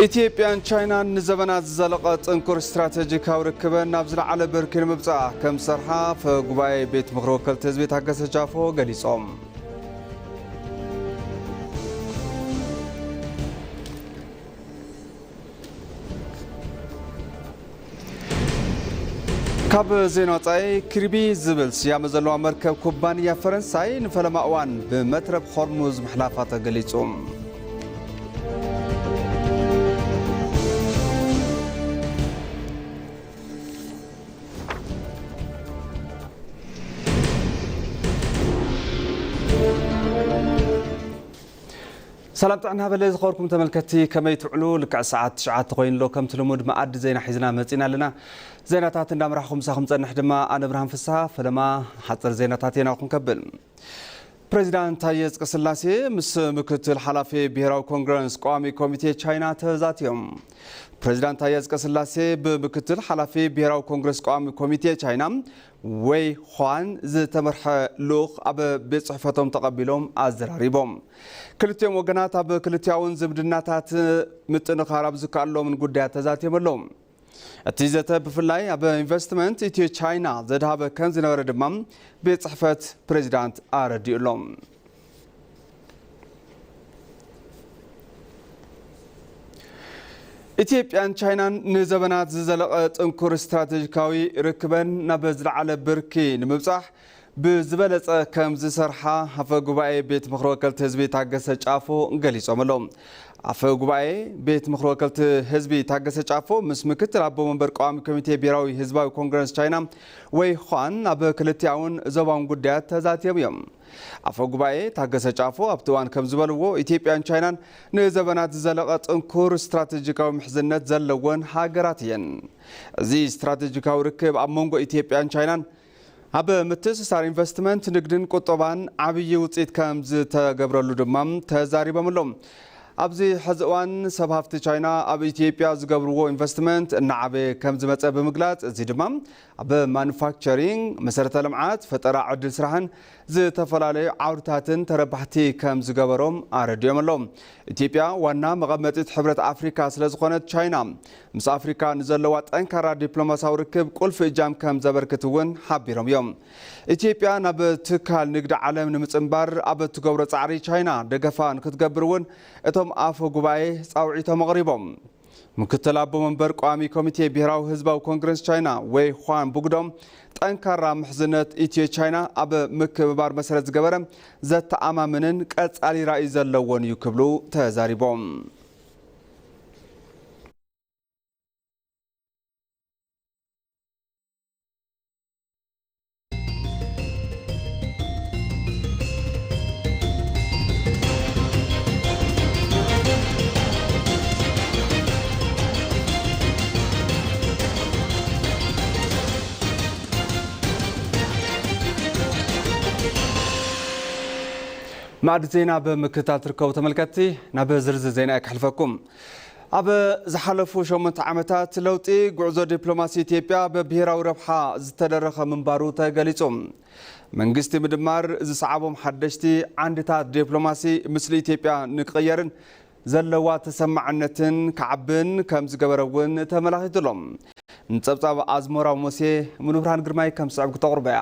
ኢትዮጵያን ቻይናን ንዘበናት ዝዘለቐ ጥንኩር ስትራቴጂካዊ ርክበን ናብ ዝለዓለ ብርኪ ንምብጻሕ ከም ዝሰርሓ ኣፈ ጉባኤ ቤት ምኽሪ ወከልቲ ህዝቢ ታገሰ ጫፎ ገሊጾም። ካብ ዜና ወጻኢ፣ ክሪቢ ዝብል ስያመ ዘለዋ መርከብ ኩባንያ ፈረንሳይ ንፈለማ እዋን ብመትረብ ሆርሙዝ ምሕላፋ ተገሊጹ። ሰላም ጥዕና በለ ዝኸበርኩም ተመልከትቲ፣ ከመይ ትውዕሉ? ልክዕ ሰዓት ትሽዓተ ኮይኑ ኣሎ። ከምቲ ልሙድ መኣዲ ዜና ሒዝና መጺና ኣለና። ዜናታት እንዳምራሕኩም ምሳኹም ጸንሕ ድማ ኣነ ብርሃን ፍስሃ። ፈለማ ሓጽር ዜናታት እየ ናብኹም ከብል። ፕሬዚዳንት ታየ ኣጽቀስላሴ ምስ ምክትል ሓላፊ ብሄራዊ ኮንግረስ ቋሚ ኮሚቴ ቻይና ተዛትዮም። ፕሬዚዳንት ታየ ኣጽቀስላሴ ብምክትል ሓላፊ ብሄራዊ ኮንግረስ ቋሚ ኮሚቴ ቻይና ወይ ዃን ዝተመርሐ ልኡኽ ኣብ ቤት ጽሕፈቶም ተቐቢሎም ኣዘራሪቦም። ክልቲኦም ወገናት ኣብ ክልቲኣውን ዝምድናታት ምጥንኻር ኣብ ዝከኣሎምን ጉዳያት ተዛትዮም ኣለዉ። እቲ ዘተ ብፍላይ ኣብ ኢንቨስትመንት ኢትዮ ቻይና ዘድሃበ ከም ዝነበረ ድማ ቤት ጽሕፈት ፕሬዚዳንት ኣረዲኡ ኣሎ። ኢትዮጵያን ቻይናን ንዘበናት ዝዘለቐ ጥንኩር ስትራቴጂካዊ ርክበን ናብ ዝለዓለ ብርኪ ንምብጻሕ ብዝበለጸ ከም ዝሰርሓ ኣፈ ጉባኤ ቤት ምኽሪ ወከልቲ ህዝቢ ታገሰ ጫፎ ገሊጾም ኣለዉ። ኣፈ ጉባኤ ቤት ምኽሪ ወከልቲ ህዝቢ ታገሰ ጫፎ ምስ ምክትል ኣቦ መንበር ቀዋሚ ኮሚቴ ብሄራዊ ህዝባዊ ኮንግረስ ቻይና ወይ ዃን ኣብ ክልቲኣውን ዞባውን ጉዳያት ተዛትዮም እዮም። ኣፈ ጉባኤ ታገሰ ጫፎ ኣብቲ እዋን ከም ዝበልዎ፣ ኢትዮጵያን ቻይናን ንዘበናት ዝዘለቐ ጥንኩር ስትራቴጂካዊ ምሕዝነት ዘለወን ሃገራት እየን። እዚ ስትራቴጂካዊ ርክብ ኣብ መንጎ ኢትዮጵያን ቻይናን ኣብ ምትእስሳር ኢንቨስትመንት፣ ንግድን ቁጠባን ዓብዪ ውፅኢት ከም ዝተገብረሉ ድማ ተዛሪቦም ኣለዉ። ኣብዚ ሕዚ እዋን ሰብ ሃፍቲ ቻይና ኣብ ኢትዮጵያ ዝገብርዎ ኢንቨስትመንት እናዓበየ ከም ዝመፀ ብምግላፅ፣ እዚ ድማ ኣብ ማኑፋክቸሪንግ፣ መሰረተ ልምዓት፣ ፈጠራ ዕድል ስራሕን ዝተፈላለዩ ዓውድታትን ተረባሕቲ ከም ዝገበሮም ኣረዲኦም ኣለዉ። ኢትዮጵያ ዋና መቐመጢት ሕብረት ኣፍሪካ ስለ ዝኾነት፣ ቻይና ምስ ኣፍሪካ ንዘለዋ ጠንካራ ዲፕሎማሲያዊ ርክብ ቁልፊ እጃም ከም ዘበርክት እውን ሓቢሮም እዮም። ኢትዮጵያ ናብ ትካል ንግዲ ዓለም ንምጽንባር ኣብ እትገብሮ ጻዕሪ፣ ቻይና ደገፋ ንክትገብር እውን እቶም ኣፈ ጉባኤ ጻውዒቶም ኣቕሪቦም። ምክትል ኣቦ መንበር ቋሚ ኮሚቴ ብሄራዊ ህዝባዊ ኮንግረስ ቻይና ወይ ኳን ብጉዶም፣ ጠንካራ ምሕዝነት ኢትዮ ቻይና ኣብ ምክብባር መሰረት ዝገበረ፣ ዘተኣማምንን ቀጻሊ ራእይ ዘለዎን እዩ ክብሉ ተዛሪቦም። ማዕዲ ዜና ብምክትታል ትርከቡ ተመልከትቲ፣ ናብ ዝርዝር ዜና እየ ክሕልፈኩም። ኣብ ዝሓለፉ ሸሞንተ ዓመታት ለውጢ ጉዕዞ ዲፕሎማሲ ኢትዮጵያ ብብሄራዊ ረብሓ ዝተደረኸ ምንባሩ ተገሊጹ። መንግስቲ ምድማር ዝሰዓቦም ሓደሽቲ ዓንድታት ዲፕሎማሲ፣ ምስሊ ኢትዮጵያ ንክቕየርን ዘለዋ ተሰማዕነትን ክዓብን ከም ዝገበረ እውን ተመላኺቱ ኣሎ። ንጸብጻብ ኣዝመራው ሙሴ፣ ሙሉብርሃን ግርማይ ከም ዝስዕብ ክተቕርቦ እያ።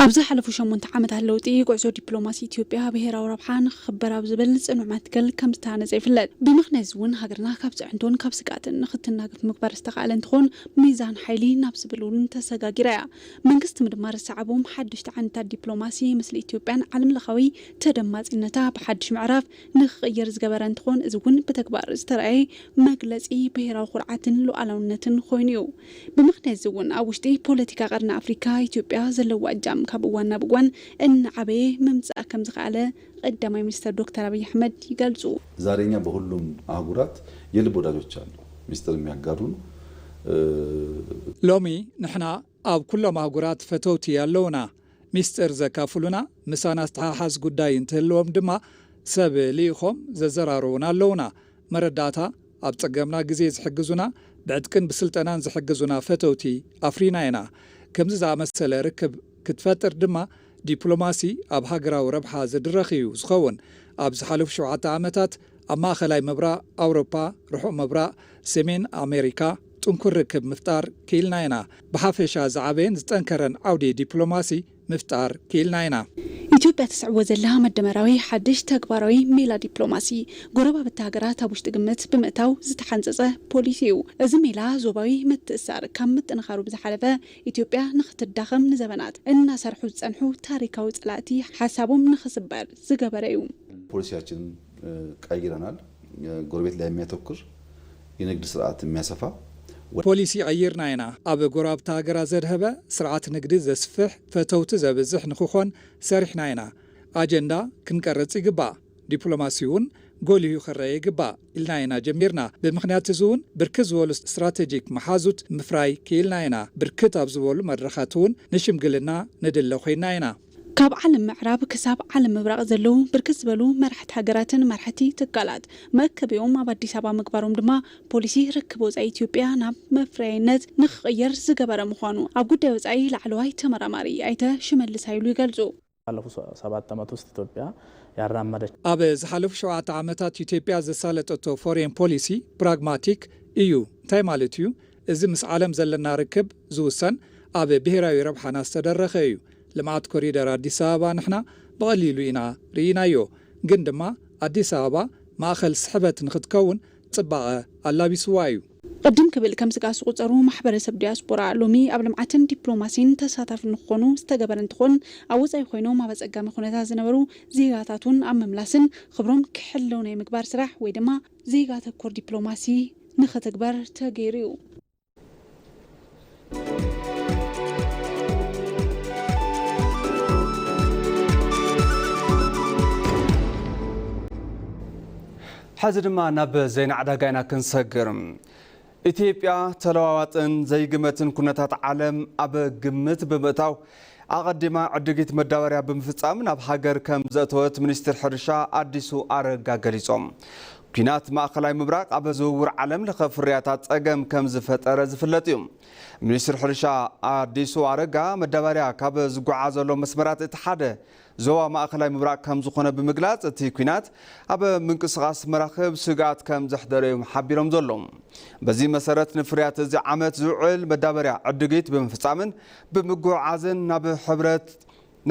ኣብ ዝሓለፉ ሸሞንተ ዓመታት ለውጢ፣ ጉዕዞ ዲፕሎማሲ ኢትዮጵያ ብሄራዊ ረብሓ ንክኽበር ኣብ ዝብል ጽኑዕ መትከል ከም ዝተሃነጸ ይፍለጥ። ብምኽንያት እዚ እውን፣ ሃገርና ካብ ጽዕንቶን ካብ ስግኣትን ንክትናገፍ ምግባር ዝተኻእለ እንትኾን፣ ሚዛን ሓይሊ ናብ ዝብል እውን ተሰጋጊራ እያ። መንግስቲ ምድማር ዝሰዓቦም ሓደሽቲ ዓንድታት ዲፕሎማሲ፣ ምስሊ ኢትዮጵያን ዓለም ለኻዊ ተደማጺነታ ብሓድሽ ምዕራፍ ንክቕየር ዝገበረ እንትኾን፣ እዚ እውን ብተግባር ዝተረኣየ መግለጺ ብሄራዊ ኩርዓትን ሉዓላውነትን ኮይኑ እዩ። ብምኽንያት እዚ እውን፣ ኣብ ውሽጢ ፖለቲካ ቀርኒ ኣፍሪካ ኢትዮጵያ ዘለዋ እጃም ካብ እዋን ናብ እዋን እናዓበየ ምምጻእ ከም ዝኸኣለ ቀዳማይ ሚኒስትር ዶክተር ኣብይ ኣሕመድ ይገልጹ። ዛሬ እኛ በሁሉም አህጉራት የልብ ወዳጆች አሉ፣ ሚስጥር የሚያጋሩን። እ፣ ሎሚ ንሕና ኣብ ኩሎም ኣህጉራት ፈተውቲ ኣለውና፣ ሚስጥር ዘካፍሉና፣ ምሳና ዝተሓሓዝ ጉዳይ እንትህልዎም ድማ ሰብ ልኢኾም ዘዘራርቡና ኣለውና። መረዳእታ፣ ኣብ ጸገምና ግዜ ዝሕግዙና፣ ብዕጥቅን ብስልጠናን ዝሕግዙና ፈተውቲ ኣፍሪና ኢና። ከምዚ ዝኣመሰለ ርክብ ክትፈጥር ድማ ዲፕሎማሲ ኣብ ሃገራዊ ረብሓ ዝድረኽ እዩ ዝኸውን። ኣብ ዝሓለፉ ሸውዓተ ዓመታት ኣብ ማእኸላይ ምብራቕ፣ ኣውሮፓ፣ ርሑቕ ምብራቕ፣ ሰሜን ኣሜሪካ ጥንኩር ርክብ ምፍጣር ክኢልና ኢና። ብሓፈሻ ዝዓበየን ዝጠንከረን ዓውዲ ዲፕሎማሲ ምፍጣር ክኢልና ኢና። ኢትዮጵያ ተስዕቦ ዘላ መደመራዊ ሓድሽ ተግባራዊ ሜላ ዲፕሎማሲ፣ ጎረባብቲ ሃገራት ኣብ ውሽጢ ግምት ብምእታው ዝተሓንጸጸ ፖሊሲ እዩ። እዚ ሜላ ዞባዊ ምትእስሳር ካብ ምጥንኻሩ ብዝሓለፈ፣ ኢትዮጵያ ንኽትዳኸም ንዘበናት እናሰርሑ ዝጸንሑ ታሪካዊ ጸላእቲ ሓሳቦም ንኽስበር ዝገበረ እዩ። ፖሊሲያችንን ቀይረናል። ጎረቤት ላይ የሚያተኩር የንግድ ስርዓት የሚያሰፋ። ፖሊሲ ቀይርና ኢና። ኣብ ጎረባብቲ ሃገራት ዘድሀበ ስርዓት ንግዲ ዘስፍሕ፣ ፈተውቲ ዘብዝሕ ንክኾን ሰሪሕና ኢና። ኣጀንዳ ክንቀርጽ ይግባእ። ዲፕሎማሲ እውን ጎሊሁ ክረአ ይግባእ ኢልና ኢና ጀሚርና። ብምኽንያት እዚ እውን ብርክት ዝበሉ ስትራቴጂክ መሓዙት ምፍራይ ክኢልና ኢና። ብርክት ኣብ ዝበሉ መድረኻት እውን ንሽምግልና ንድለ ኮይና ኢና። ካብ ዓለም ምዕራብ ክሳብ ዓለም ምብራቕ ዘለዉ ብርክት ዝበሉ መራሕቲ ሃገራትን መራሕቲ ትካላት መእከቢኦም ኣብ ኣዲስ ኣበባ ምግባሮም ድማ ፖሊሲ ርክብ ወፃኢ ኢትዮጵያ ናብ መፍረያይነት ንክቕየር ዝገበረ ምዃኑ ኣብ ጉዳይ ወፃኢ ላዕለዋይ ተመራማሪ ኣይተ ሽመልስ ሃይሉ ይገልፁ። ባለፉት ሰባት ዓመት ውስጥ ኢትዮጵያ ያራመደች ኣብ ዝሓለፉ ሸውዓተ ዓመታት ኢትዮጵያ ዘሳለጠቶ ፎሬን ፖሊሲ ፕራግማቲክ እዩ። እንታይ ማለት እዩ? እዚ ምስ ዓለም ዘለና ርክብ ዝውሰን ኣብ ብሄራዊ ረብሓና ዝተደረኸ እዩ። ልምዓት ኮሪደር ኣዲስ ኣበባ ንሕና ብቐሊሉ ኢና ርኢናዮ። ግን ድማ ኣዲስ ኣበባ ማእኸል ስሕበት ንክትከውን ፅባቐ ኣላቢስዋ እዩ። ቅድም ክብል ከም ስግኣት ዝቑጸሩ ማሕበረሰብ ዲያስፖራ ሎሚ ኣብ ልምዓትን ዲፕሎማሲን ተሳታፊ ንክኾኑ ዝተገበረ እንትኾን ኣብ ወፃኢ ኮይኖም ኣብ ኣፀጋሚ ኩነታት ዝነበሩ ዜጋታት እውን ኣብ ምምላስን ክብሮም ክሕለው ናይ ምግባር ስራሕ ወይ ድማ ዜጋ ተኮር ዲፕሎማሲ ንኽትግበር ተገይሩ እዩ። ሕዚ ድማ ናብ ዜና ዕዳጋ ኢና ክንሰግር። ኢትዮጵያ ተለዋዋጥን ዘይግመትን ኩነታት ዓለም ኣብ ግምት ብምእታው ኣቐዲማ ዕድጊት መዳበርያ ብምፍጻም ናብ ሃገር ከም ዘእተወት ሚኒስትር ሕርሻ ኣዲሱ ኣረጋ ገሊጾም። ኲናት ማእኸላይ ምብራቕ ኣብ ዝውውር ዓለም ለኸ ፍርያታት ጸገም ከም ዝፈጠረ ዝፍለጥ እዩ። ሚኒስትር ሕርሻ ኣዲሱ ኣረጋ መዳበርያ ካብ ዝጓዓዘሎም መስመራት እቲ ሓደ ዞባ ማእኸላይ ምብራቕ ከም ዝኾነ ብምግላጽ፣ እቲ ኲናት ኣብ ምንቅስቓስ መራኽብ ስግኣት ከም ዘሕደረ እዮም ሓቢሮም ዘለዉ። በዚ መሰረት ንፍርያት እዚ ዓመት ዝውዕል መዳበርያ ዕድጊት ብምፍጻምን ብምጉዕዓዝን ናብ ሕብረት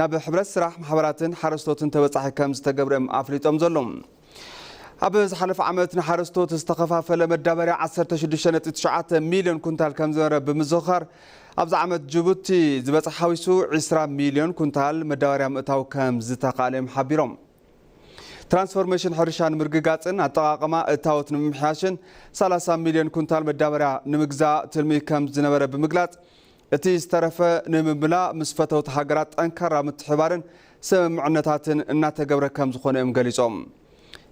ናብ ሕብረት ስራሕ ማሕበራትን ሓረስቶትን ተበጻሒ ከም ዝተገብረ እዮም ኣፍሊጦም ዘለዉ። ኣብ ዝሓለፈ ዓመት ንሓረስቶት ዝተኸፋፈለ መዳበርያ ዓሰርተ ሽዱሽተ ነጥቢ ትሽዓተ ሚልዮን ኩንታል ከም ዝነበረ ብምዝኽኻር፣ ኣብዚ ዓመት ጅቡቲ ዝበጽሐ ሓዊሱ ዕስራ ሚልዮን ኩንታል መዳበርያ ምእታው ከም ዝተኻእለ እዮም ሓቢሮም። ትራንስፎርሜሽን ሕርሻ ንምርግጋጽን ኣጠቓቕማ እታወት ንምምሕያሽን ሰላሳ ሚልዮን ኩንታል መዳበርያ ንምግዛእ ትልሚ ከም ዝነበረ ብምግላጽ፣ እቲ ዝተረፈ ንምምላእ ምስ ፈተውቲ ሃገራት ጠንካራ ምትሕብባርን ስምምዕነታትን እናተገብረ ከም ዝኾነ እዮም ገሊጾም።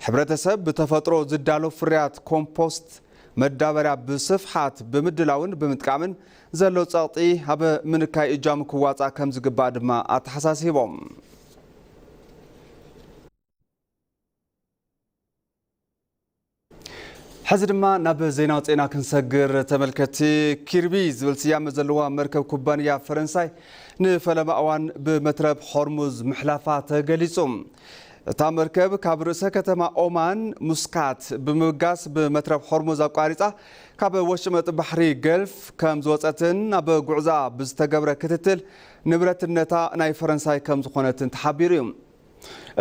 ሕብረተሰብ ብተፈጥሮ ዝዳሎ ፍርያት ኮምፖስት መዳበርያ ብስፍሓት ብምድላውን ብምጥቃምን ዘሎ ጸቕጢ ኣብ ምንካይ እጃሙ ክዋጻእ ከም ዝግባእ ድማ ኣተሓሳሲቦም። ሕዚ ድማ ናብ ዜና ወፂና ክንሰግር ተመልከቲ። ኪርቢ ዝብል ስያመ ዘለዋ መርከብ ኩባንያ ፈረንሳይ ንፈለማ እዋን ብመትረብ ሆርሙዝ ምሕላፋ ተገሊፁ። እታ መርከብ ካብ ርእሰ ከተማ ኦማን ሙስካት ብምብጋስ ብመትረብ ሆርሙዝ ኣቋሪፃ ካብ ወሽመጥ ባሕሪ ገልፍ ከም ዝወፀትን ኣብ ጉዕዛ ብዝተገብረ ክትትል ንብረትነታ ናይ ፈረንሳይ ከም ዝኾነትን ተሓቢሩ እዩ።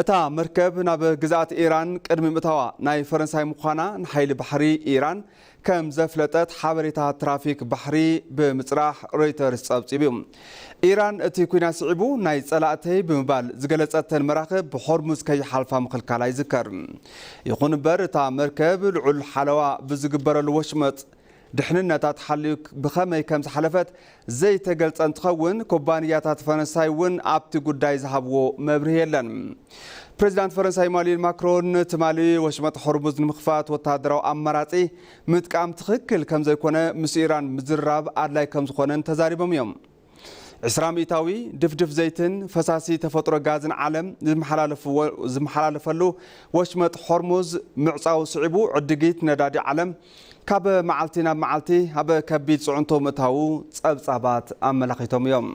እታ መርከብ ናብ ግዝኣት ኢራን ቅድሚ ምእታዋ ናይ ፈረንሳይ ምዃና ንሓይሊ ባሕሪ ኢራን ከም ዘፍለጠት ሓበሬታ ትራፊክ ባሕሪ ብምፅራሕ ሮይተርስ ፀብፂቡ እዩ። ኢራን እቲ ኲናት ስዒቡ ናይ ፀላእተይ ብምባል ዝገለፀተን መራኽብ ብሆርሙዝ ከይሓልፋ ምኽልካላ ይዝከር። ይኹን እምበር እታ መርከብ ልዑል ሓለዋ ብዝግበረሉ ወሽመጥ ድሕንነታ ተሓልዩ ብኸመይ ከም ዝሓለፈት ዘይተገልጸ እንትኸውን፣ ኩባንያታት ፈረንሳይ እውን ኣብቲ ጉዳይ ዝሃብዎ መብርሂ የለን። ፕሬዚዳንት ፈረንሳይ ኢማኑኤል ማክሮን ትማሊ ወሽመጥ ሆርሙዝ ንምኽፋት ወታደራዊ ኣማራጺ ምጥቃም ትኽክል ከም ዘይኮነ ምስ ኢራን ምዝርራብ ኣድላይ ከም ዝኾነን ተዛሪቦም እዮም። ዕስራ ሚእታዊ ድፍድፍ ዘይትን ፈሳሲ ተፈጥሮ ጋዝን ዓለም ዝመሓላለፍዎ- ዝመሓላለፈሉ ወሽመጥ ሆርሙዝ ምዕጻው ስዒቡ ዕድጊት ነዳዲ ዓለም ካብ መዓልቲ ናብ መዓልቲ ኣብ ከቢድ ጽዕንቶ ምእታዉ ጸብጻባት ኣመላኺቶም እዮም።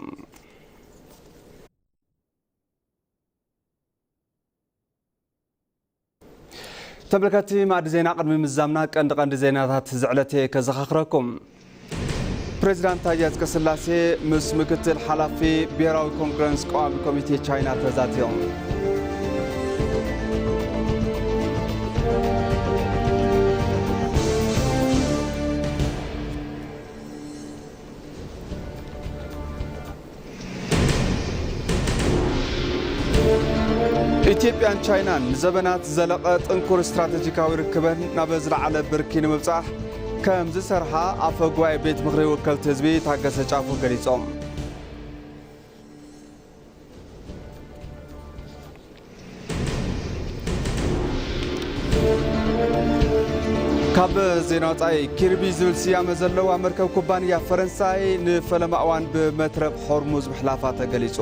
ተመልከትቲ ማዕዲ ዜና፣ ቅድሚ ምዛምና ቀንዲ ቀንዲ ዜናታት ዝዕለቴ ከዘኻኽረኩም። ፕሬዚዳንት ታየ ኣጽቀስላሴ ምስ ምክትል ሓላፊ ብሔራዊ ኮንግረንስ ቀዋሚ ኮሚቴ ቻይና ተዛትዮም። ኢትዮጵያን ቻይናን ንዘበናት ዝዘለቐ ጥንኩር ስትራተጂካዊ ርክበን ናብ ዝለዓለ ብርኪ ንምብጻሕ ከም ዝሰርሓ ኣፈ ጉባኤ ቤት ምኽሪ ወከልቲ ህዝቢ ታገሰ ጫፎ ገሊጾም። ካብ ዜና ወጻኢ፣ ኪርቢ ዝብል ስያመ ዘለዋ መርከብ ኩባንያ ፈረንሳይ ንፈለማ እዋን ብመትረብ ሆርሙዝ ምሕላፋ ተገሊጹ።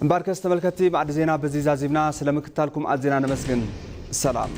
እምበኣርከስ ተመልከትቲ ማዕዲ ዜና በዚ ዛዚምና፣ ስለ ምክታልኩም ኣዚና ነመስግን። ሰላም።